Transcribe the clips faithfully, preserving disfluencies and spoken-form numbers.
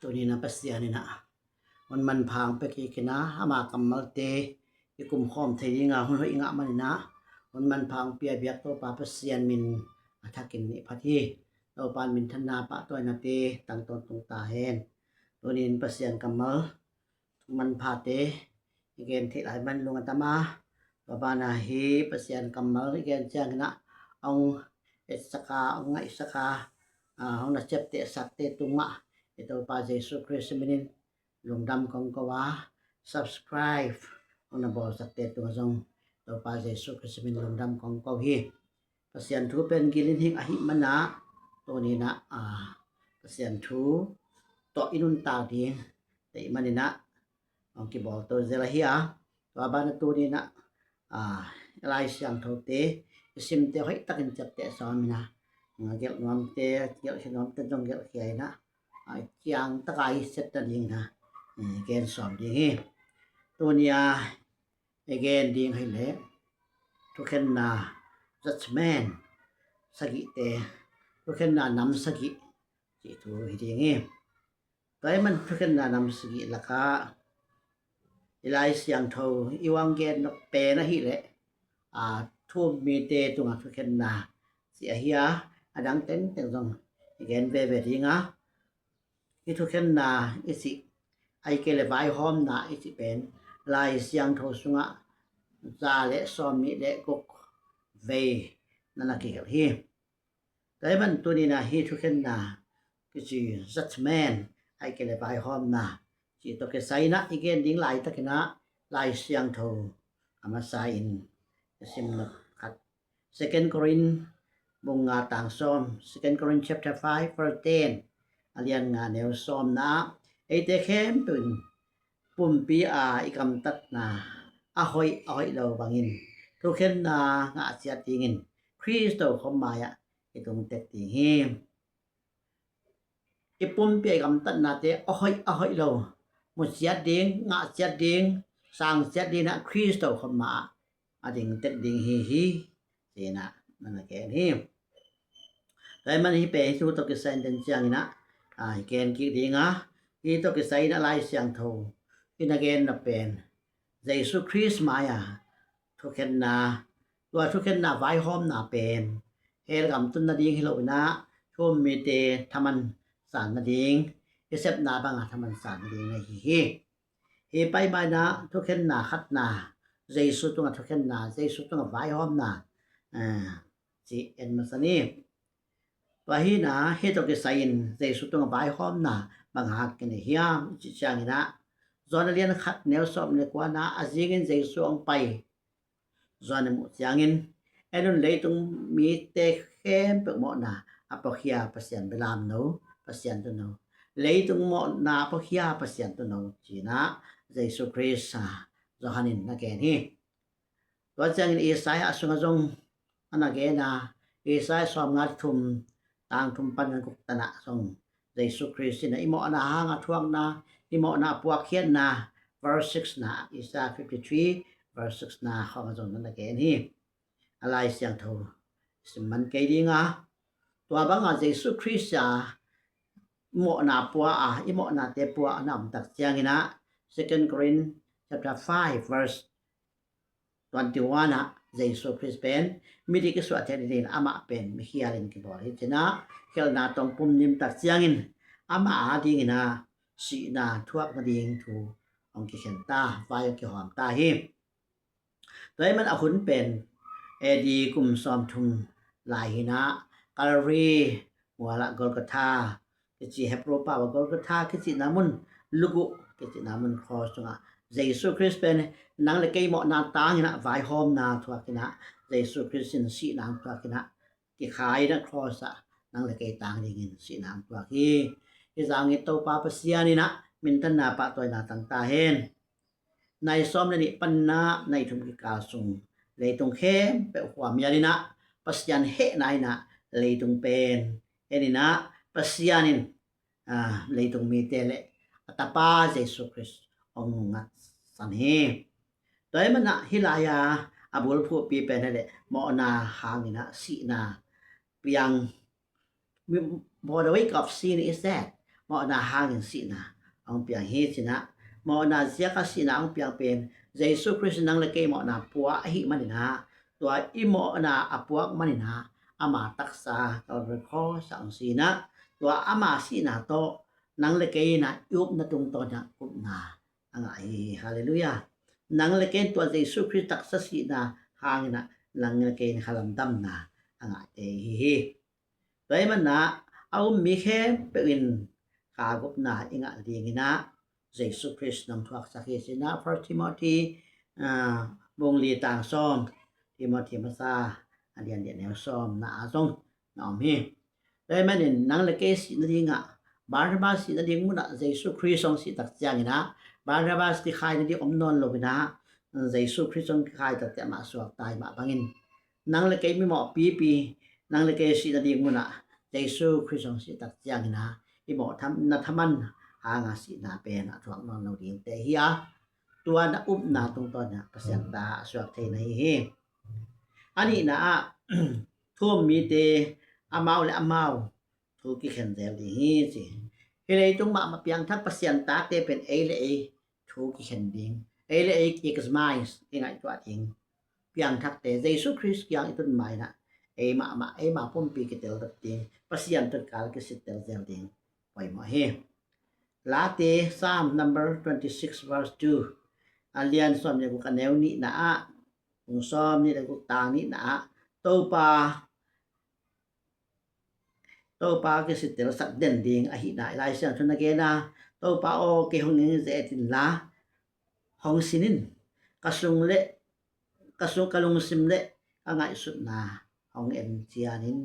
Tuni-in ah Pasian in ah hun manpha hong pia kik in ah, ama kammalte i kumkhawm thei ding a hun hoih i ngah manin ah, hun manpha hong pia biak Topa Pasian min a thakin i phat hi. Topa in minthanna pahtawinate tang tawntung ta hen. Tuni-in Pasian kammal manphate i gen theih lai man lung a dam a, tua banah hih Pasian kammal i gen ciangin ah hong etsak a, hong ngaihsak a, a, hong na ciaptehsakte tungah i Topa Jesu Khrist minin lungdam kong ko a, subscribe hong na bawlsakte tungah zong Topa Jesu Khrist min lungdam kong ko hi. Pasian thu pen gil in hing ahih manin ah, tuni-in ah, a, Pasian thu tawh i nuntak ding i hih manin ah hong kibawlto zel ahi a, tua banah tuni-in ah, a, Lai Siangthote i simte hoih takin ciapteh sawm in ah, a, gelh nuamte, gelhkhia nuamte zong gelhkhia in ah, a, ciangtak a i sep nadingin ah, e, gen sawm ding hi. Tuni-a i gen ding hi leh thukhenna, judgment sagihte, thukhenna nam sagih cih thu hi ding hi. Tua ahih man thukhenna nam sagih lakah i Lai Siangtho i hong gen nop pen ahih leh, a, thu-um mite tungah thukhenna cih ahi a, a dang tengteng zong i gen veve ding a, hih thukhenna i cih, ahih kei leh vaihawmna i cih pen Lai Siangtho sungah za le sawmnih le guk vei na na kigelh hi. Tua ahih man tuni-in ah hih thukhenna kici judgment, ahih kei leh vaihawmna cih tawh kisai in ah i gen ding laitakin ah Lai Siangtho a masa in i sim nop khat, Second Corinth bung nga tang sawm, Second Corinth chapter five verse ten, a lian nga neu sawmna ah, eite khempeuh in pumpi a i gamtatna a hoih a hoih lo bangin thukhenna ngah ciat dingin Khrist tokhom mai-ah i tung tek ding hi. I pumpi a i gamtatnate a hoih a hoih lo mu ciat ding, ngah ciat ding, sang ciat dingin ah Khrist tokhom mai-ah a ding tek ding hi hi, ci-in ah na na gen hi. Tua ahih man hih pen hih thu tawh kisai in den ciangin ah, a, i gen kik ding a, hih tawh kisai in ah Lai Siangtho in a gen nop pen Jesu Khrist mai-a thukhenna, tua thukhenna vaihawmna pen hell gam tun nading hi lo-in ah thu-um mite thaman san nading, i sepna banga thaman san nading ahi hi. Hih pai mai-in ah thukhenna khatna, Jesu tungah thukhenna, Jesu tungah vaihawmna, a, cih en masa ni. Tua hi-in ah hih tawh kisai in Jesu tungah vaihawmna bang hang kinei hiam i cih ciangin ah, Johan a lian khat neu sawm le kua-na ah, a zingin Jesu hong pai Johan in a muh ciangin, en un, leitung mite khempeuh mawhna a puakhia Pasian belamno, Pasian tuuno, leitung mawhna a puakhia Pasian tuuno, ci-in ah Jesu Khrist, a, Johan in na gen hi. Tua ciangin Isaiah sungah zong a na gen a, Isaiah sawmnga thum, tang thum pan guk tan ah zong Jesu Khrist in ah i mawhna hanga thuakna, i mawhna puakkhiatna, verse six na, Isaiah fifty-three verse six na khawng ah zong na na gen hi. A Lai Siangtho sim man kei ding a, tua banga Jesu Khrist a mawhna pua a, i mawhnate pua a na om tak ciangin ah, Second Corinth chapter five verse twenty-one ah, Jesu Khrist pen midik i suah theih nadingin amah pen mikhial in kibawl hi, ci-in ah, khialhna tawh pum nim tak ciangin amah adingin ah sihna thuak nading thu hong kikhen ta, vai hong kihawm ta hi. Tua ahih man a hun pen A D kum sawmthum lai hi-in ah, Calvary mual ah, Golgotha kici, Hebrew pau ah Golgotha kicihna mun, lugu kicihna mun, cross sungah Jesu Khrist pen nang le kei mawhna tangin ah vaihawmna thuak in ah, Jesu Khrist in sihna thuak in ah, kikhai in ah cross ah nang le kei tang dingin sihna thuak hi. Hih zangin Topa Pasian in ah minthanna pahtawina tang ta hen. Nai sawm le nih pan ah nai thum kikal sung leitung khempeuh khuamial in ah, Pasian hehna in ah leitung pen en in ah, Pasian in, a, leitung mite le a Tapa Jesu Khrist hong nungngatsan hi. Tua ahih man ah hih lai-a a bulphuhpi pen hi leh mawhna hangin ah sihna piang, for the wages of sin is death. mawhna hangin sihna hong piang hi. Cinah mawhna ziaka sihna hong piang pen Jesu Khrist nang le kei mawhna pua ahih maninah, tua i mawhna a puak maninah ama taksa Calvary Cross ah hong sinah, tua ama sihna tawh nang le kei inah i upna tungtawnah upna a ngah hi. Halleluiah. Nang le kei in tua Jesu Khrist taksa sihna hanginah nang le kei in khalam damna a ngahte hi hi. Tua ahih manah a um mi khempeuh in kha gupna i ngah dinginah Jesu Khrist nong thuaksak hi. Cinah First Timothy bung li tang sawm, Timothy masa a lian lian neu sawm na a zong na om hi. Tua ahih manin nang le kei sih nadingah, Barnabas sih nading munah Jesu Khrist hong sih tak cianginah Barnabas kikhai nading om nawn loinah Jesu Khrist hong kikhai takte amah suakta hi mah bangin, nang le kei mimawh pipi, nang le kei sih nading munah Jesu Khrist hong sih tak cianginah i mawh tham, na thaman hanga sihna pen a thuak nawn lo dingte hi a, tua na upna tungtawnah Pasian ta a suak thei na hi hi. A nihna ah thu um mite amau le amau thu kikhen zel ding hi ci. Hih leitung mahmah piangthak Pasian tate pen ei le ei thu kikhen ding, ei le ei kikesmais kingaihtuah ding. Piangthakte Jesu Khrist kiang i tun mainah ei mahmah, ei mah pumpi kitel dot ding, Pasian tun kal kisittel zel ding poimawh hi. Late Psalm number twenty six verse two, a lian sawm le guk a neu nihna ah, bung sawm nih le guk tang nihna ah, Topa Topa kisittelsak den ding ahihna i Lai Siangtho na gen a, Topa aw, kei hong zetin la hong sinin, ka sung le ka sung, ka lungsim le ka ngaihsutna hong en cianin.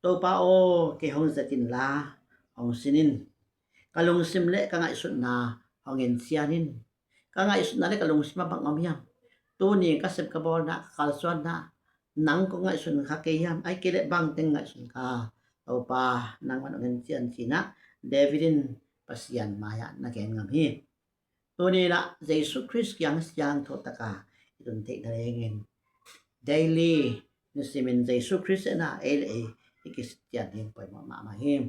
Topa aw, kei hong zetin la hong sinin, ka lungsim le ka ngaihsutna hong en cianin. Ka ngaihsutna le ka lungsim a bang om hiam? Tuni ka sep ka bawlna, ka kalsuanna, nang kong ngaihsun kha kei hiam? Ahih kei leh bang teng ngaihsun kha? Topa, nangman hong en cian cinah David in Pasian mai-ah na gen ngam hi. Tuni inah Jesu Khrist kiang siangtho taka i tun theihna lengin daily nisimin Jesu Khrist ena ei le ei i kisit cian ding poimawh mahmah hi.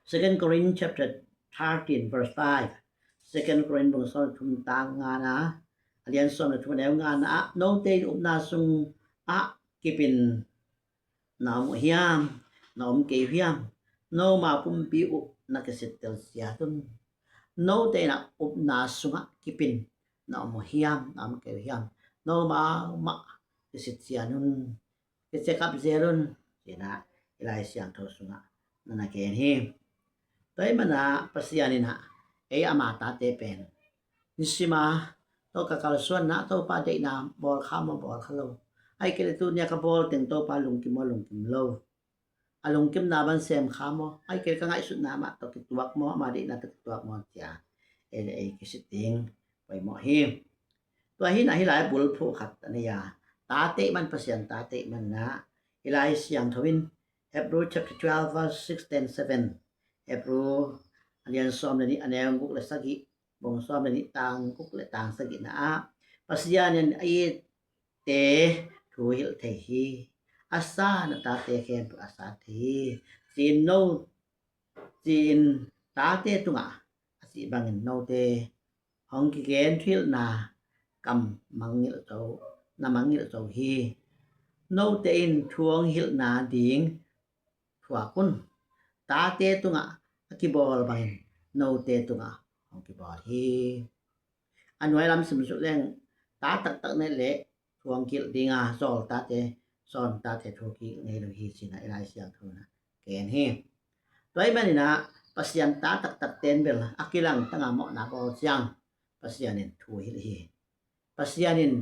Second Corinth chapter thirteen verse five. Second Corinth bung sawm le thum tang ngana, a lian sawm le thum a neu ngana ah, note in upna sungah kipin na om uh hiam, na om kei uh hiam? Noma pumpi uh na kisittel ciat un. Note inah upna sungah kipin na om uh hiam, na om kei uh hiam? Noma mah kisit ciat un, kicekap zel un, cinah i Lai Siangtho sungah na na gen hi. Tua ahih manah Pasian inah ei ama tate pen nisima tawh ka kalsuanna, Topa deihna bawl kha maw, bawl kha lo? Ahih kei leh tuni a ka bawl teng Topa lungkim maw, lungkim lo? A lungkimna bang sem kha maw? Ahih kei leh ka ngaihsutna mah tawh kituak maw, ama deihna tawh kituak maw, cia ei le ei kisit ding poimawh hi. Tua hi inah hih lai bulphuh khat a nei a, tate man, Pasian tate man inah hih Lai Siangtho in Hebrew chapter twelve verse six and seven. Hebrew a lian sawm le nih a neu guk le sagih, bung sawm le nih tang guk le tang sagihna ah, Pasian in a itte thu hilh thei hi. A sa na tate khempeuh a sa thei hi, ci-in no, ci-in tate tungah a cih bangin note hong kigen thuhilhna kam mangngilh zo, na mangngilh zo hi. Note in thu hong hilhna ding thuak un. Tate tungah a kibawl bangin note tungah hong kibawl hi. A nuai lam sim suk leng, ta taktak nei leh thu hong kilh dinga, zawl tate, sawn tate thu kilh ngei lo hi, cinah i Lai Siangtho inah gen hi. Tua ahih maninah Pasian ta taktak ten bel a kilangtanga mawhna bawl ciang Pasian in thu hilh hi. Pasian in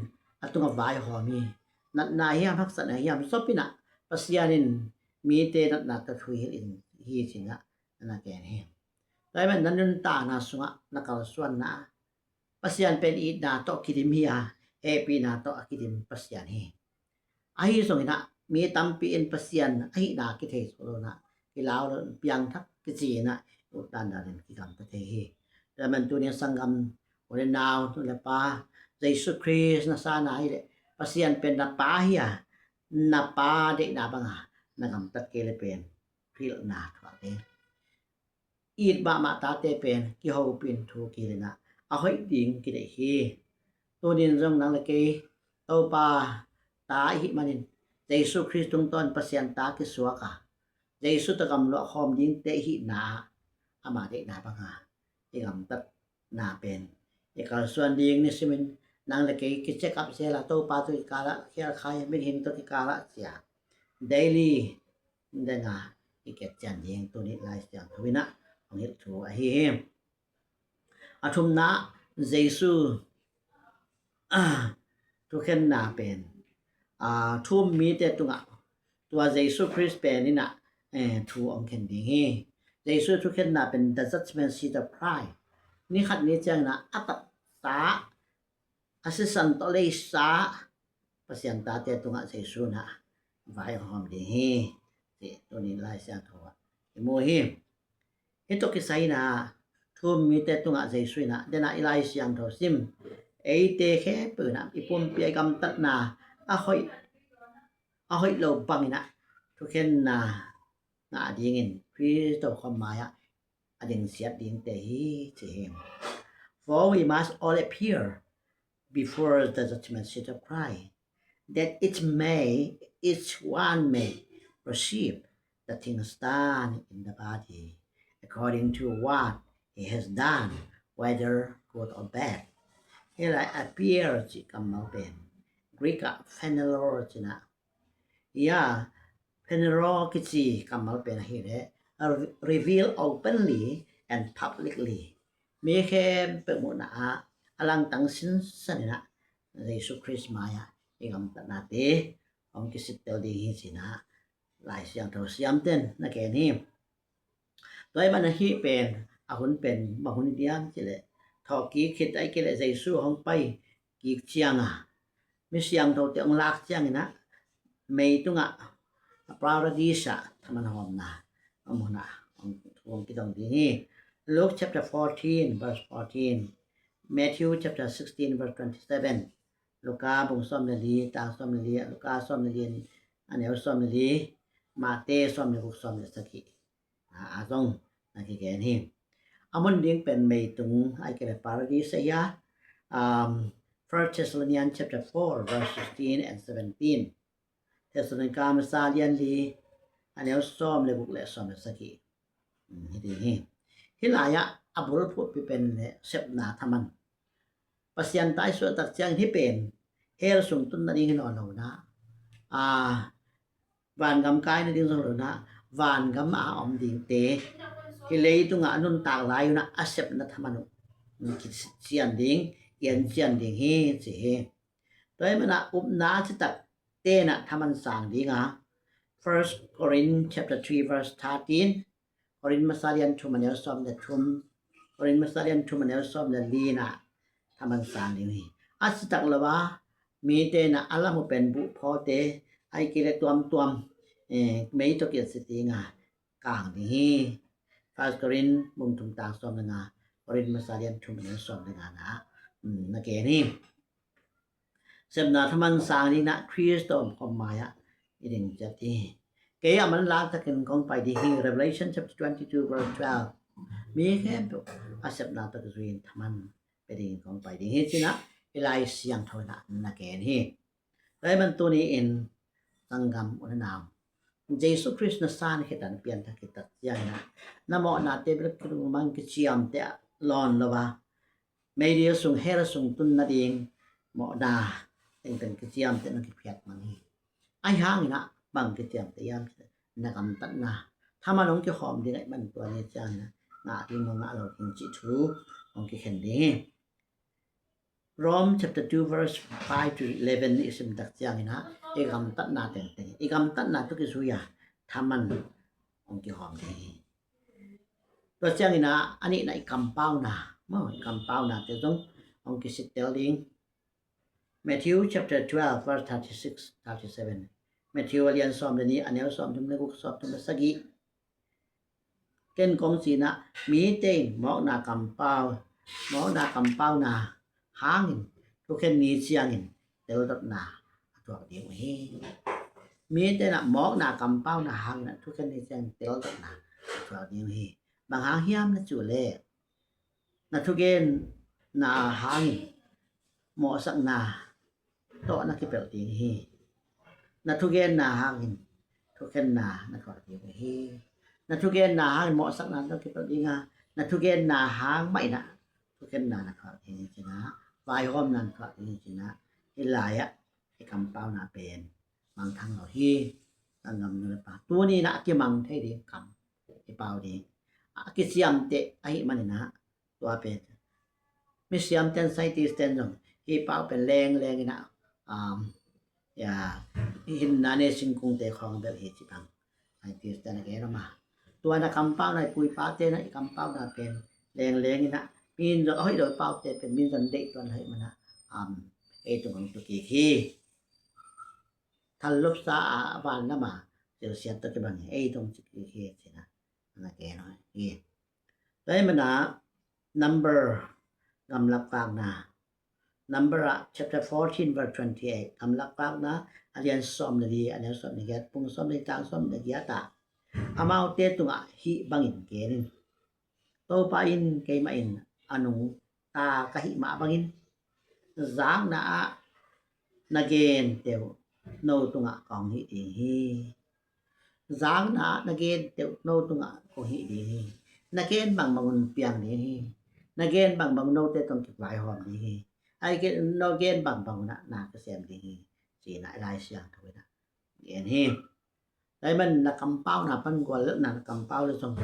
a tungah vaihawm hi. Natna hiam, haksatna hiam, zop inah Pasian in mite natna tawh thu hilh hi, cinah na na gen hi. Tua ahih manin na nuntakna sungah, na kalsuanna ah Pasian pen itna tawh kidim hi a, hehpihna tawh a kidim Pasian hi. Ahi zongin ah mi tampi in Pasian ahihna kithei suak lo inah, kilau lo, piangthak kici inah, utdan danin kigamta thei hi. Tua man tuni a sanggam u le nau, nu le pa, Jesu Khrist na sa na hi leh Pasian pen na pa hi a, na pa deihna banga na gamtat kei le pen hilhna thuak ding. it mahmah tate pen kihopih in thu kihilh in ah a hoih ding kideih hi. Tunin zong nang le kei Topa ta i hih manin Jesu Khrist tungtawn Pasian ta kisuak a, Jesu tawh gamluah khawm dingte i hihna ah ama deihna banga i gamtatna pen i kalsuan ding nisimin nang le kei kicheck up zel a, Topa tawh kikalah khialkhai, mihing tawh kikalah cia daily denga i ketcian ding tuni Lai Siangtho in ah hong hilh thu ahi hi. A thumna, Jesu, ah, thukhenna pen, ah, thu um mite tungah tua Jesu Khrist pen in ah, eh, thu hong khen ding hi. Jesu thukhenna pen the judgment seat of Christ. Ni khat ni ciangin ah a tatsa a sisan tawh leisa Pasian tate tungah Jesu in ah vai hong hawm ding hi, cih tuni Lai Siangtho ah i mu hi. Hih tawh kisai in ah thu um mite tungah Jesu in ah, den ah i Lai Siangtho sim, eite khempeuh in ah i pumpi a i gamtatna a hoih, a hoih lo bangin ah thukhenna ngah dingin Khrist tawh khawm mai-ah a dingsiat dingte hi, ci hi. For we must all appear before the judgment seat of Christ, that it may, each one may receive the things done in the body, according to what he has done, whether good or bad. Hih lai appear cih kammal pen Greek ah phaneroo cih na. Ya, phaneroo kici kammal pen ahih leh, reveal openly and publicly. Mi khempeuh muhna ah a langtang sinsan in ah Jesu Khrist mai-ah i gamtatnate hong kisittel ding hi, ci-in ah Lai Siangtho siamten na gen hi. Tua ahih manin hih pen a hun pen bang hun hi diam cih leh, thawhkik khit ahih kei leh Jesu hong pai kik ciang a, mi siangthote hong lak ciangin ah mei tungah, Paradis ah thaman hawmna a mun ah hong, hong kidong ding hi. Luke chapter fourteen verse fourteen, Matthew chapter sixteen verse twenty-seven, Luka bung sawm le li, tang sawm le li, Luka sawm le li, a neu sawm le li, Mate sawm le guk, sawm le sagih a, a zong na kigen hi. A mun ding pen mei tung ahih kei leh Paradis ahi a, um, First Thessalonians chapter four verse sixteen and seventeen. Thessalonika masa lian li, a neu sawm le guk le sawm le sagih. Um, hi ding hi. Hih lai-ah a bulphuhpi pen le sepna thaman. Pasian ta i suahtak ciangin hih pen hell sung tun nading hi nawn lo in ah, a, vangam kai nading zong lo in ah, vangam a om dingte, hih leitungah a nuntak lai un ah a sepna thaman uh kician ding, kian cian ding hi, ci hi. Tua ahih manin ah upna citak ten ah thaman sang ding a, First Corinth chapter three verse thirteen, Korin masa lian thum a neu sawm le thum, Korin masa lian thum a neu sawm le li in ah thaman sang ding hi. A citak lo a, mite in ah a lam uh pen buhphawte, ahih kei leh tuamtuam, eh, mei tawh kiat si ding a, kang ding hi. First Korin bung thum tang sawm le nga, Korin masa lian thum a neu sawm le nga na, um, na gen hi. Sepna thaman sang ding in ah Khrist tawh khawm mai-ah i ding ciat hi. Kei a manlang takin kong pai ding hi, Revelation chapter twenty-two verse twelve. Mi khempeuh a sepna tawh kizui in thaman pia dingin kong pai ding hi, ci-in ah i Lai Siangtho in ah na gen hi. Tua ahih manin tuni-in sanggam u le nau, Jesu Khrist na san khit a, na pianthak khit tak ciangin ah na mawhnate bek kilungmang kiciamteh lawn lo a, meidil sung hell sung tun nading mawhna tengteng kiciamteh na kiphiat mang hi. Ahi hangin ah bang kiciamteh hiam cih leh na gamtatna thaman hong kihawm ding ahih manin tua ni ciangin ah ngah ding maw ngah lo ding cih thu hong kikhen ding hi. Rome chapter two verse five to eleven i sim tak ciangin ah i gamtatna tengteng, i gamtatna tawh kizui a thaman hong kihawm ding hi. Tua ciangin ah a nihna i kampauna, maw, i kampaunate zong hong kisittel ding. Matthew chapter twelve verse thirty-six, thirty-seven. Matthew a lian sawm le nih, a neu sawm thum le guk, sawm thum le sagih. Ken kong ci-in ah mite in mawkna kampau, mawkna kampauna hangin thukhen ni ciangin teldotna a tuak ding uh hi. Mite in ah mawkna kampauna hangin ah thukhen ni ciangin teldotna a tuak ding uh hi. Bang hang hiam na cih uh leh, na thugenna hangin mawhsakna tawh na kipelh ding hi. Na thugenna hangin thukhenna na thuak ding hi. Na thugenna hangin mawhsakna tawh kipelh ding a, na thugenna hang mah in ah thukhenna na thuak ding hi ci-in ah, vaihawmna na thuak ding hi ci-in ah, hih lai-ah i kampauna pen mangthang lo hi. Sanggam nu le pa, tuni-in ah a kimang thei ding kam i pau ding. A kiciamteh ahih manin ah, tua pen misiam ten, scientist ten zong hih pau pen lengleng in ah, um, ya, hih hinna nei singkungte khawng belh hi ci bang scientist ten a gen om a. Tua na kampauna, i pu i pate na i kampauna pen lengleng in ah, mi in zong a hoih lo paute pen mi in zong deih tuan lo ahih manin ah, um, ei tung hong tu kik hi. Thallopsa a van lam a silsiat tawh kibang hi, ei tung ci kik hi ci-in ah na gen hi. Tua ahih manin ah Number, gamlak vakna, Number ah chapter fourteen verse twenty-eight, gamlak vakna a lian sawm le li, a neu sawm le giat, pung sawm le li, tang sawm le giat ah, amaute tungah hih bangin gen in: Topa in keimah in a nungta ka hih mah bangin, zakna ah na gente uh no tungah kong hih ding hi. Zakna ah na gente uh no tungah kong hih ding hi. Na gen bangbang un piang ding hi. Na gen bangbang un note tawh kong kivaihawm ding hi. Ai gen, no gen bangbang un ah na ka sem ding hi, ci-in ah Lai Siangtho in ah gen hi. Tua ahih manin na kampauna pan guallelhna na kampau leh zong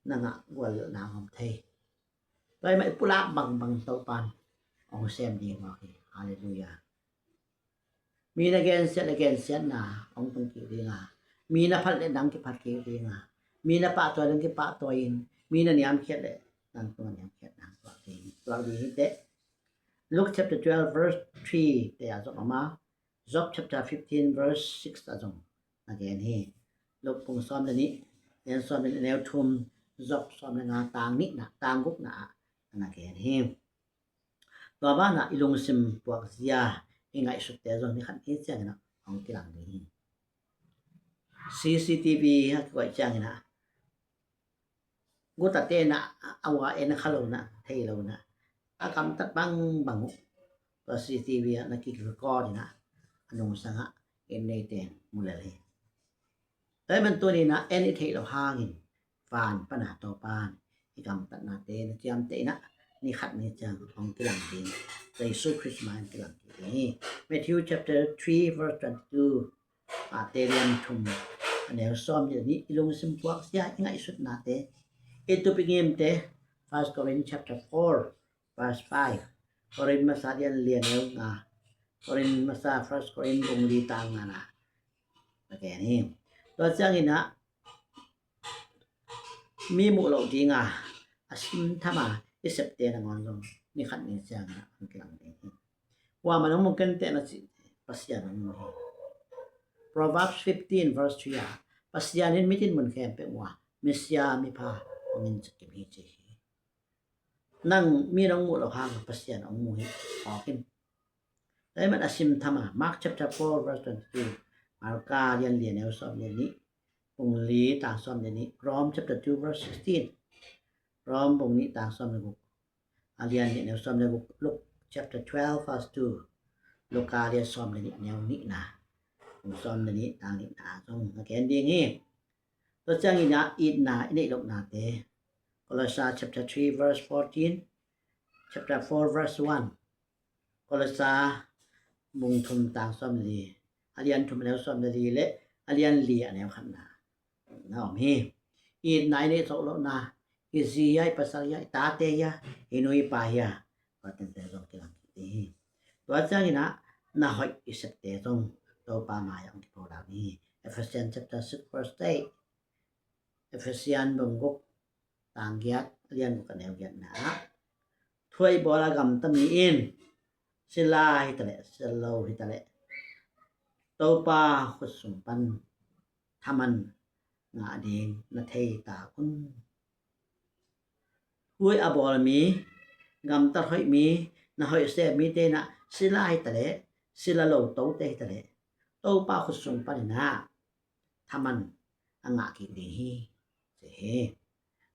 na ngah guallelhna om thei. Tua ahih manin i pulak bangbang Topa'n hong sem ding mawk hi. Halleluiah. Mi na gensiat leh gensiatna hong tung kik ding a, mi na phat leh nang kiphat kik ding a, mi na pahtawi leh nang kipahtawi in, mi na niamkhiat leh nang tung a niamkhiatna hong tuak ding, tuak ding hi teh. Luke chapter twelve verse three te ah zong om a, Job chapter fifteen verse six ah zong na gen hi. Luke bung sawm le nih, lian sawm le nih, neu thum, Job sawm le nga, tang nihna, tang gukna ah na gen hi. Tua banah i lungsim puakzia, i ngaihsutte zong ni khat ni ciangin ah hong kilang ding hi. C C T V a kikoih ciangin ah gutate in ah a ua en kha lo in ah, thei lo in ah, a gamtat bangbang uh tua C C T V ah na ki-record in ah, a nungsang ah en neite in mu lel hi. Tua ahih manin tuni in ah en i theih loh hangin van pan a Topa'n i gamtatnate na ciamteh in ah, ni khat ni ciang hong kilang ding, Jesu Khrist mai-ah kilang ding hi. Matthew chapter three verse twenty-two, Matthai lian thum, a neu sawm le nih, i lungsim puakzia, i ngaihsutnate, i tup i ngimte, First Corinth chapter four verse five, Korin masa lian li, a neu nga, Korin masa, First Corinth bung li, tang nga na na gen hi. Tua ciangin ah mi muh loh ding a, a simtham a i septe nangawn zong ni khat ni ciangin ah hong kilang ding hi. Kuamah in hong mu kei inteh na cih, Pasian in hong mu hi. Proverbs fifteen verse three ah, Pasian in mitin mun khempeuh mu a, misia mipha hong inchik kim hi, ci hi. Nang mi in hong muh loh hang Pasian hong mu hi, phawk in. Tua ahih manin a simtham a, Mark chapter four verse twenty-two, Marka lian li, a neu sawm le nih, bung li, tang sawm le nih, Rome chapter two verse sixteen, Rome bung nih, tang sawm le guk, a lian nih, a neu sawm le guk, Luke chapter twelve verse two, Luka lian sawm le nih, a neu nihna, bung sawm le nih, tang nihna zong na gen ding hi. Tua ciangin ah itna i neih lohnate, Kolosa chapter three verse fourteen, chapter four verse one, Kolosa bung thum, tang sawm le li, a lian thum, a neu sawm le li le a lian li, a neu khatna na om hi. Itna i neih zawh lohna, i zi hia, i pasal hia, i tate hia, i nu i pa hia, tua tengte zong kilang kik ding hi. Tua ciangin ah na hoih i septe zong Topa mai-ah hong kipho ding hi. Ephesians chapter six verse eight, Ephesians bung guk, tang giat, a lian guk, a neu giatna ah, thuaih bawl a gamta mi in sila hi ta leh, sila lo hi ta leh, Topa khut sung pan thaman ngah ding na thei ta un. Thuaih a bawl mi, gamtat hoih mi, na hoih sem mite in ah sila hi ta leh, sila lo tote hi ta leh, Topa khut sung panin ah thaman a ngah kik ding hi, ci hi.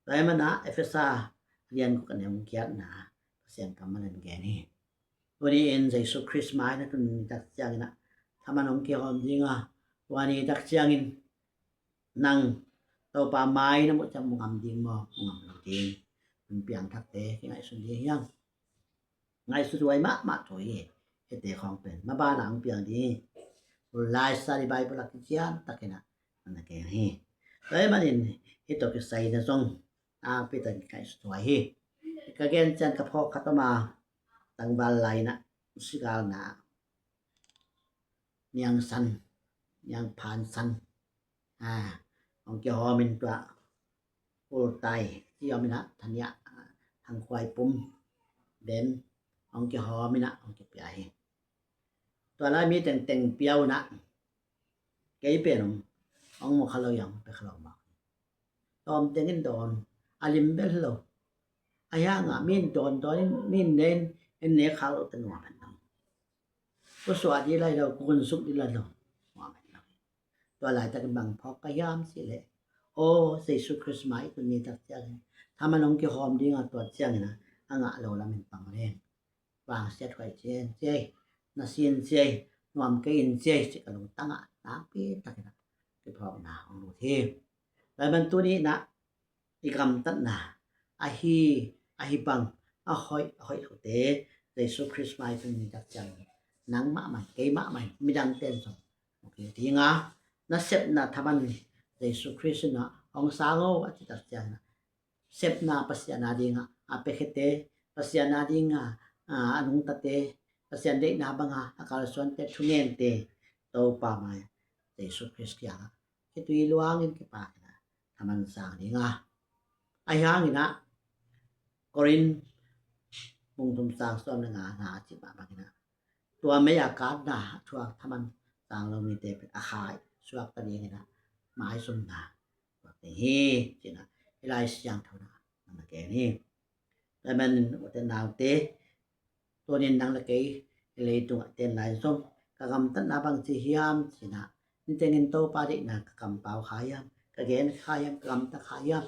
Tua ahih manin Efesa lian guk a neu giatna Pasian kammal in gen hi. Tuni in Jesu Khrist mai na tun ni tak ciangin ah thaman hong kihawm ding a, tua ni tak ciangin nang Topa mai na muh ciang mu ngam ding maw, mu ngam lo ding? Hun piangthakte kingaihsun ding hiam? Ngaihsut huai mahmah thu hi. Hihte khawng pen maban ah hong piang ding hi. Pu Laisa di Bible a kician takin ah na gen hi. Tua ahih manin hih tawh kisai na zong a pita ngaihsut huai hi. Ka gen ciang ka phawk khat om a, tangval lai-in ah, musikalna, niangsan, niangphansan, a, hong kihawm in tua Kultai ci om in ah, Thaniah, a, Thangkhuai Pum, Ben, hong kihawm in ah hong kipia hi. Tua lai mi tengteng pia un ah, kei pen hong, hong mu kha lo, hong pia kha lo mah. Tawm tengin dawn, a lim bel lo. A hiangah min dawn dawn in, min nen, en ne khak lo te nuam hen lo. Ku suah dih lai lo, ku hun suk dih lai lo, nuam hen lo. Tua laitakin bang phawk ka hiam cih leh, aw, Jesu Khrist mai tun ni tak ciangin thaman hong kihawm ding a, tua ciangin ah a ngah lo lamin pang leng, vangsiat huai ci-in ci ei, na sin ci ei, nuam kei in ci ei, ci ka lungtang ah nakpi takin ah kiphawkna hong lut hi. Tua ahih manin tuni in ah i gamtatna, ahi, ahi bang, a hoih, a hoih lote, Jesu Khrist mai tun ni tak ciangin nang mahmah in, kei mahmah in, midangte in zong mu kei ding a, na sepna thaman Jesu Khrist in ah hong sang o a cih tak ciangin ah sepna Pasian a ding a, a piakhiate, Pasian a ding a, a, a nungtate, Pasian deihna bang a, a kalsuante, thungente, Topa mai, Jesu Khrist kiang ah khitui luangin kipak in ah thaman sang ding a. A hiangin ah Korin bung thum, cang sawm le nga na a cih mah bangin ah, tua mei a katna a thuak thaman sang lo mite pen a khai suak ta dingin ah maizumna tuak ding hi, ci-in ah hih Lai Siangtho na na gen hi. Tua ahih manin u te nau te, tuni in nang le kei hih leitungah ten lai zong ka gamtatna bang ci hiam cih leh, nitengin Topa deihna ka kampau kha hiam, ka gen kha hiam, ka gamta kha hiam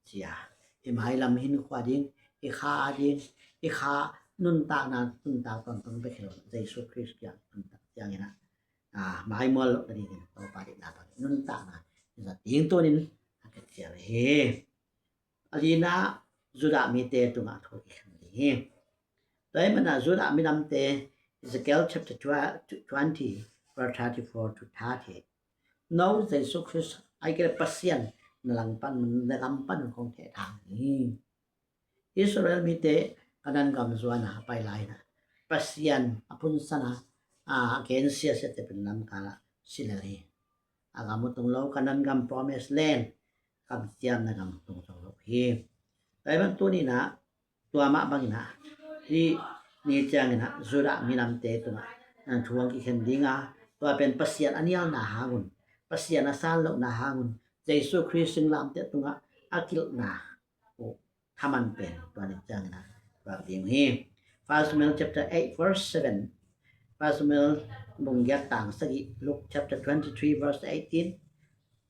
ci a, hih mailam hinkhua ding, hih kha a ding, hih kha nuntakna, nuntak tawntung bek hi lo, Jesu Khrist kiang nuntak ciangin ah, a, maimual loh nadingin Topa deihna bang nuntakna i zat ding tunin a ka cial hi. A lina, Judah mite tungah thu kikhen ding hi. Tua ahih manin Judah minamte, Ezekiel chapter twenty, verse thirty-four to thirty-eight. No Jesu Khrist, ahih kei leh Pasian na langpan, na gampan un kong theh thang hi. Israel mite Kanaan gam zuan a pai lai-in ah Pasian a phunsan a, a gensiasiate pen lamkal ah si lel hi. A gam uh tung lo, Kanaan gam, promised land, kamciamna gam tung zo lo hi. Tua ahih manin tuni in ah tua mah bangin ah hih ni ciangin ah Judah minamte tungah thu hong kikhen ding a, tua pen Pasian a nialna hang un, Pasian a san lohna hang un, Jesu Khrist singlamteh tungah a kilhna uh thaman pen tua ni ciangin ah tua ding hi. First Samuel chapter eight verse seven, First Samuel bung giat tang sagih, Luke chapter twenty-three verse eighteen,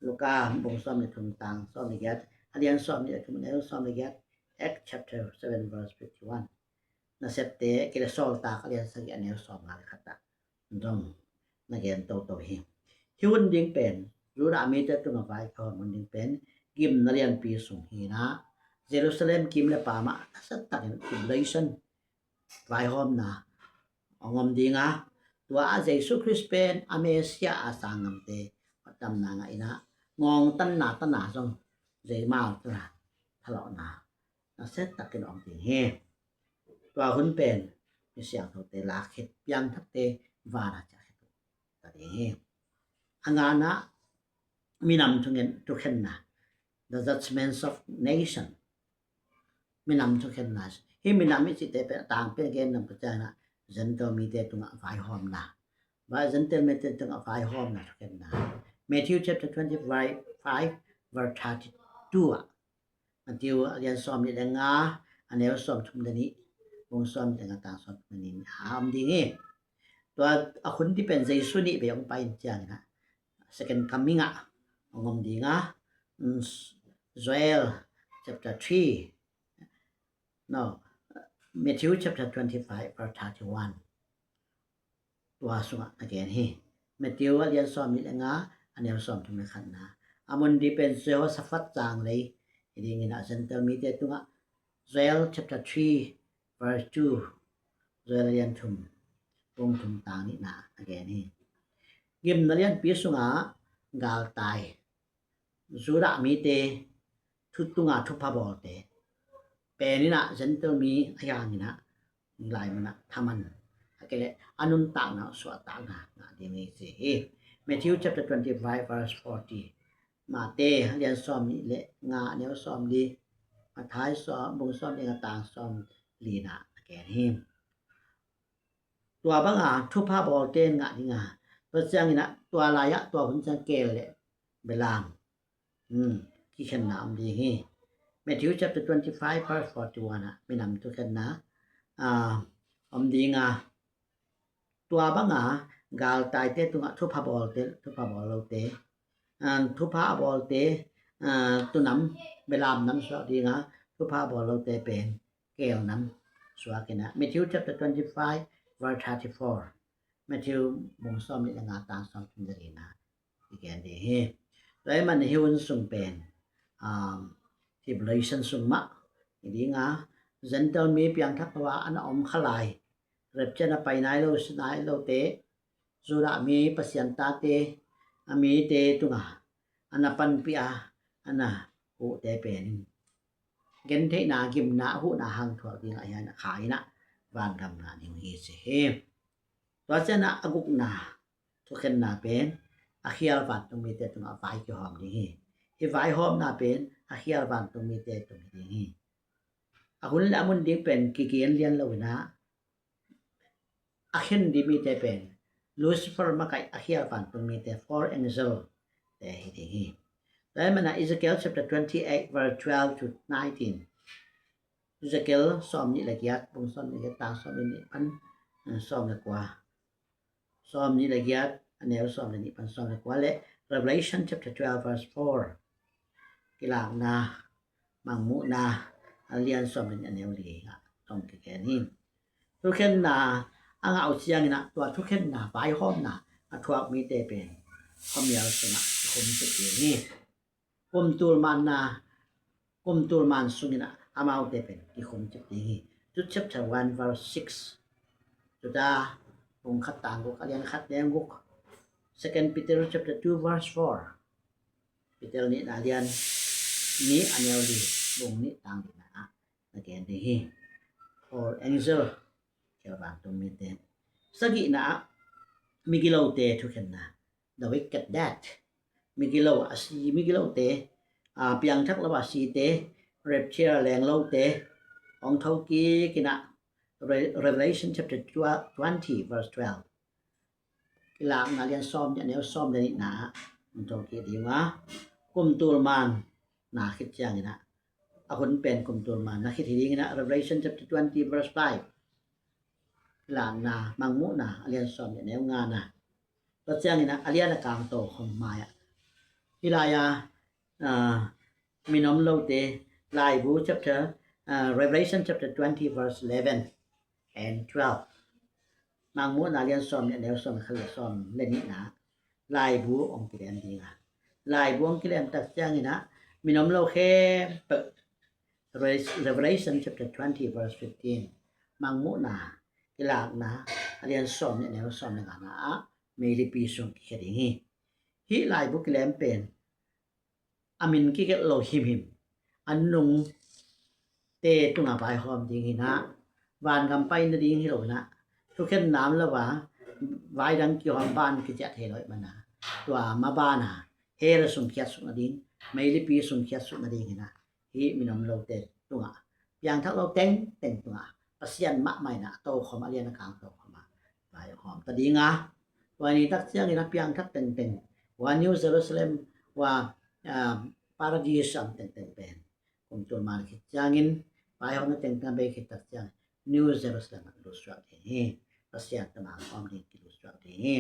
Luka bung sawm le thum, tang sawm le giat, a lian sawm le thum, a neu sawm le giat, Acts chapter seven verse fifty-one. Nasepte, kei le Sawltak a lian sagih, a neu sawmnga le khat ah zong na gen toto hi. Hih hun ding pen, Judah mite tungah vaikhawm hun ding pen gimna lianpi sung hi-in ah, Jerusalem kim le pam ah nasia takin tribulation, vaihawmna hong om ding a, tua ah Jesu Khrist pen a Messiah a sanggamte hotdamna ngah in ah, ngawngtanna, tanna zong, zeimal tanna, thalawhna nasia takin om ding hi. Tua hun pen mi siangthote lak khit, piangthakte van ah ciah khit uh ta ding hi. A ngana, minam thungen, thukhenna, the judgments of nation. Minam thukhenna. Hih minam i cihte pen a tangpi a gen nam ka ciangin ah Gentile mite tungah vaihawmna, vai Gentile mite tungah vaihawmna thukhenna. Matthew chapter twenty-five, verse thirty-two ah, Matthew a lian sawmnih le nga, a neu sawmthum le nih, bung sawmnih le nga, tang sawmthum le nih a om ding hi. Tua a hun ding pen Jesu nih vei hong pai in ciangin ah second coming ah hong om ding a, um, Joel chapter three, no, Matthew chapter twenty-five, verse thirty-one. Tua sungah a gen hi. Matthew a lian sawm nih le nga, a neu sawm thum le khatna. A mun ding pen Jehoshaphat zanglei hi dingin ah Gentile mite tungah Joel chapter three, verse two, Joel a lian thum, bung thum tang nihna a gen hi. Gimna lianpi sungah galtai Judah mite thu tunga thupha bawlte pen in ah Gentile mi a hiang in ah lai mun ah thaman a kei le a nuntakna suahtakna ngah ding hi ci hi. Matthew chapter twenty-five, verse forty. Mate a lian sawm nih le nga, a neu sawm li. Mathai sawm, bung sawm li nga, tang sawm li na a gen hi. Tua banga thupha bawlte in ngah ding a, tua ciangin ah tua lai-ah tua hun ciang keel le belam, hmm, kikhenna om ding hi. Matthew chapter twenty-five, verse forty-one ah minam thukhenna, ah, om ding a, tua banga galtaite tungah thupha bawlte, thupha bawl lote, ah, thupha a bawlte, ah, tunam, belam nam suak ding a, thupha a bawl lote pen keel nam suak in ah. Matthew chapter twenty-five, verse thirty-four. Matthew bung sawm nih le nga, tang sawm thum le lina i gen ding hi. Tua ahih manin hih hun sung pen, um, tribulation sung mah hi ding a, Gentile mi piangthak lo a na om kha lai, rapture na pai nai lo, si nai lote, Judah mi Pasian tate a mite tunga a na panpih a, a na huhte pen in gentheihna, gimna, huhna hang thuak ding a hian a kha in ah vangam ngah ding hi ci hi. Tua ciang ah a gukna thukhenna pen a khial vantung mite tungah vai kihawm ding hi. Hih vaihawmna pen a khial vantung mite tung hi ding hi. A hun le a mun ding pen kigen lian lo in ah a khen ding mite pen Lucifer makaih a khial vantung mite, four angel te hi ding hi. Tua ahih manin ah Ezekiel chapter twenty-eight, verse twelve to nineteen. Ezekiel sawm nih le giat, bung sawm nih le giat, tang sawm nih nih pan, eh, sawm le kua. Sawm nih le giat, a neu sawm le nih pan sawm le kua le Revelation chapter twelve, verse four. Kilakna Mangmuhna a lian sawm le nih, a neu li ah tawng kigen hi. Thukhenna a ngah uh ciangin ah tua thukhenna vaihawmna a thuak mite pen khuamial sungah kikhum cip ding hi. Kum tul manna, kum tul man sungin ah amaute pen kikhum cip ding hi. Jude chapter one, verse six. Judah bung khat tang guk, a lian khat neu guk. Second Peter chapter two, verse four. Peter nihna lian nih, a neu li, bung nih tang lina ah na gen ding hi. Four angel, khial vantung mite. Sagihna ah migilote thukhenna, the wicked dead. Migilo a si, migilote, a piangthak lo a site, rapture leng lote hong thokik in ah, Re-, Revelation chapter twenty, verse twelve. Kilakna lian sawm nih, a neu sawm le nihna ah hong thokik ding a, kum tul manna khit ciangin ah a hun pen kum tul manna khit hi dingin ah, Revelation chapter twenty, verse five. Kilakna Mangmuhna a lian sawm nih, a neu ngana. Tua ciangin ah a lian a kang tokhom mai-ah hih lai-a, ah, min om lote, Laibu chapter, ah, Revelation chapter twenty, verse eleven and twelve. Mangmuhna lian sawm nih, a neu sawm khat le sawm le nihna, laibu hong kilem ding a, laibu hong kilem tak ciangin ah min om lo khempeuh, Revelation chapter twenty, verse fifteen. Mangmuhna, Kilakna a lian sawm nih, a neu sawm le ngana ah meilipi sung kikhia ding hi. Hih laibu kilem pen a min kigelh lo himhim, a nungte tungah vaihawm ding hi in ah, vangam pai nading hi lo in ah, thukhenna om lo a, vai dang kihawm, ban kiciah thei lo ahih manin ah, tua maban a hell sung khiat suk nading, meilipi sung khiat suk nading hi in ah, hih min om lote tungah, piangthak lo tengteng tungah, Pasian mahmah in ah tokhom, a lian a kang tokhom ah vaihawm ta ding a, tua ni tak ciangin a piangthak tengteng, tua New Jerusalem, tua, ah, Paradis a om tengteng pen kum tul man khit ciangin, vaihawmna tengteng a bei khit tak ciangin New Jerusalem ah lussuak ding hi. Pasian tungah om ding, kilussuak ding hi.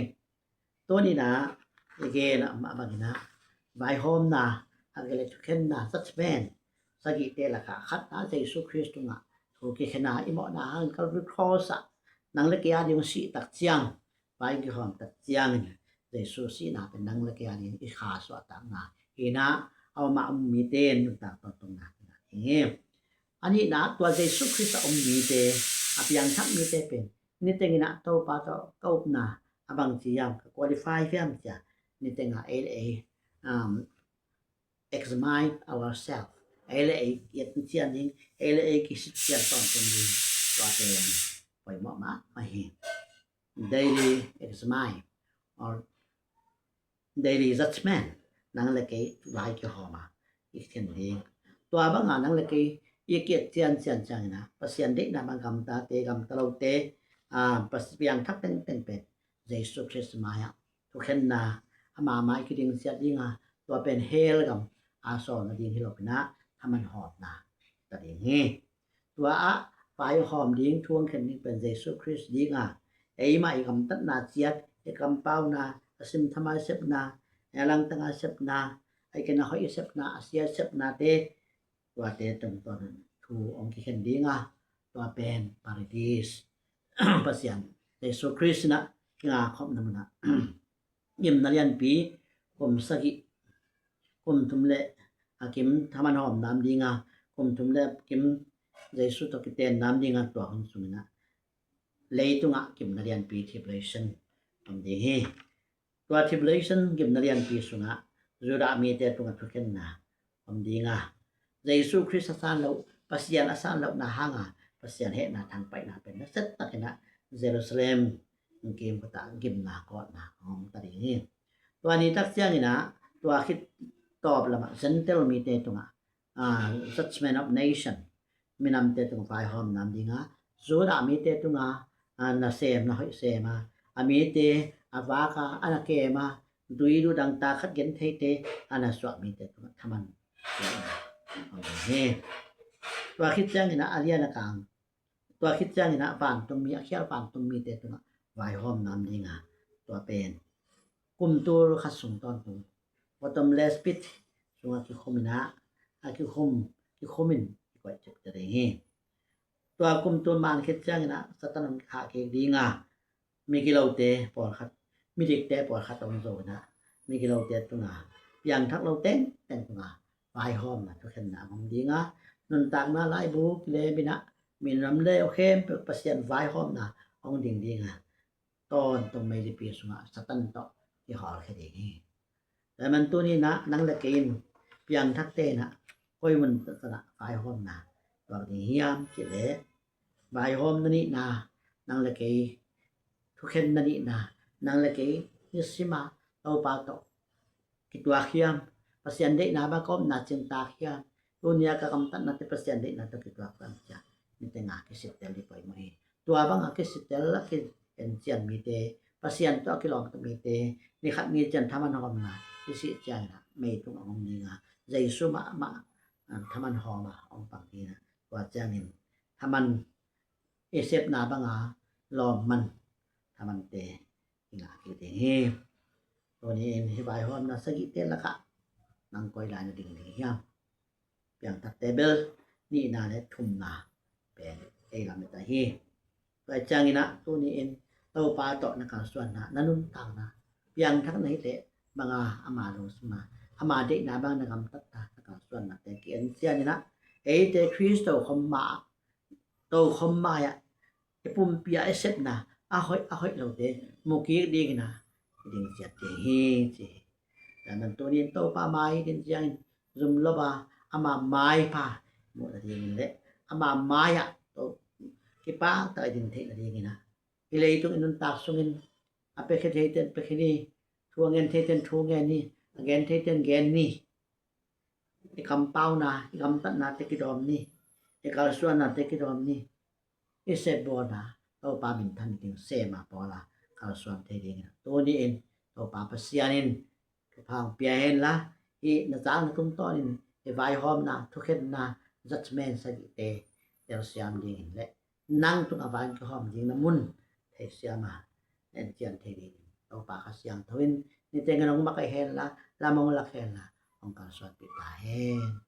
Tuni in ah i gen a mah bangin ah vaihawmna, a kei le thukhenna, judgment, sagihte lakah khatna Jesu Khrist tungah thu kikhen a, i mawhna hangin Calvary Cross ah nang le kei a ding sih tak ciang, vai kihawm tak ciangin Jesu sihna pen nang le kei a ding i kha suahtakna hi a, amah a um mite nuntak tawntungna hi. A nihna, tua Jesu Khrist a um mite, a piangthak mite pen niteng in a Topa tawh ka upna a bangci hiam, ka qualify hiam ci a niteng a ei le ei, um, examine ourselves. Ei le ei i et cian ding, ei le ei kisit cian tawntung ding, tua pen poimawh mahmah hi. Daily examine or daily judgment, nang le kei vai kihawm a i khen ding. Tua banga nang le kei i ki et cian cian ciangin a, Pasian deihna bang gamtate, gamta lote, a, Pas-, piangthak tengteng pen Jesu Khrist mai-ah thukhenna, ama mai kiding ciat ding a, tua pen hell gam a sawlna ding hi lo in a, thaman hawmna ta ding hi. Tua ah vaihawm ding, thu hong khen ding pen Jesu Khrist ding a, eimah i gamtatna ciat, i kampauna, a simtham a i sepna, a langtang a i sepna, a i ken a hoih i sepna, a sia i sepnate, tuate tungtawn thu hong kikhen ding a, tua pen Paradis, Pasian Jesu Khrist in a kinga khopna mun ah gimna lianpi, kum sagih, kum thum le a kim thaman hawm nam ding a, kum thum le a kim Jesu tawh kiten nam ding a, tua hun sungin a leitungah gimna lianpi, tribulation, om ding hi. Tua tribulation, gimna lianpi sungah Judah mite tungah thukhenna om ding a, Jesu Khrist a san loh, Pasian a san lohna hanga Pasian hehna thangpaihna pen naset takin a Jerusalem kim khuta gimna kawtna hong ta ding hi. Tua ni tak ciangin a, tua khit tawp lamah Gentile mite tungah, ah, judgment of nation, minamte tungah vaihawm nam ding a, Judah mite tungah, ah, nasem, na hoih sem a, a mite a vak a, a na kem a, duidu dangtak khat gen theite a na suah mite tungah thaman hi. Tua khit ciangin a, a lian a kang, tua khit ciangin a vantungmi, a khial vantungmite tungah vaihawm nam ding a, tua pen kum tul khat sung tawntung, bottomless pit sungah kikhum in a, a kikhum, kikhum in kikoih cipte ding hi. Tua kum tul man khit ciangin a Satan hong kikhah kik ding a, migilote pawlkhat, midikte pawlkhat hong zo in a, migilote tungah, piangthak lo tengteng tungah vaihawmna, thukhenna hong om ding a, nuntakna laibu kilem in a, minam le uh khempeuh Pasian vaihawmna hong ding ding a, tawntung meilipi sungah Satan tawh kihawlkhia ding hi. Tua man tuni in a nang le kei in, piangthakte in a, koi mun takah vaihawmna tuak ding hiam cih leh, vaihawmna nihna, nang le kei thukhenna nihna, nang le kei nisim a Topa tawh kituak hiam, Pasian deihna bang ka omna cingtak hiam, tuni a ka gamtatnate Pasian deihna tawh kituak hiam ci a, niteng a kisittel ding poimawh hi. Tua banga kisittel a ki-encian mite, Pasian tawh a kilawmta mite, ni khat ni ciang thaman hawmna i sih ciangin a meitung a om ding a, Jesu mahmah, ah, thaman hawm a hong pang ding a, tua ciangin thaman i sepna banga lawmman thamante i ngah kik ding hi. Tuni in hih vaihawmna sagihte lakah nang koi lai na ding ding hiam? Piangthakte bel nihna le thumna pen ei lamet ahi. Tua ciangin a tuni in Topa tawh na kalsuanna, na nuntakna piangthak na hih leh banga ama lungsim a, ama deihna bang na gamtatna, na kalsuannate ki-encian in a, eite Khrist tokhom ma, tokhom mai-ah i pumpi a i sepna a hoih a hoih lote mu kik dingin a i ding ciat ding hi ci hi. Tua man tuni in Topa mai i din ciangin zum lo a, ama maipha muh nadingin le ama mai-ah to kipaktak i din theih nadingin a, i leitung i nuntak sungin a piakhia theiten piakhia ni, thu a ngen theiten thu ngen ni, a gen theiten gen ni, i kampauna, i gamtatnate kidawm ni, i kalsuannate kidawm ni, i sepbawlna Topa minthan ding sem a pawl a kalsuan thei dingin a, tuni in Topa Pasian in thupha hong pia hen la, hih na zakna tungtawnin i vaihawmna, thukhenna, judgment sagihte telsiam dingin le nang tungah vai kihawm ding na mun theisiam a, encian thei dingin Topa Kha Siangtho in niteng in hong mak ahi hen la, lam hong lak hen la, hong kalsuanpih ta hen.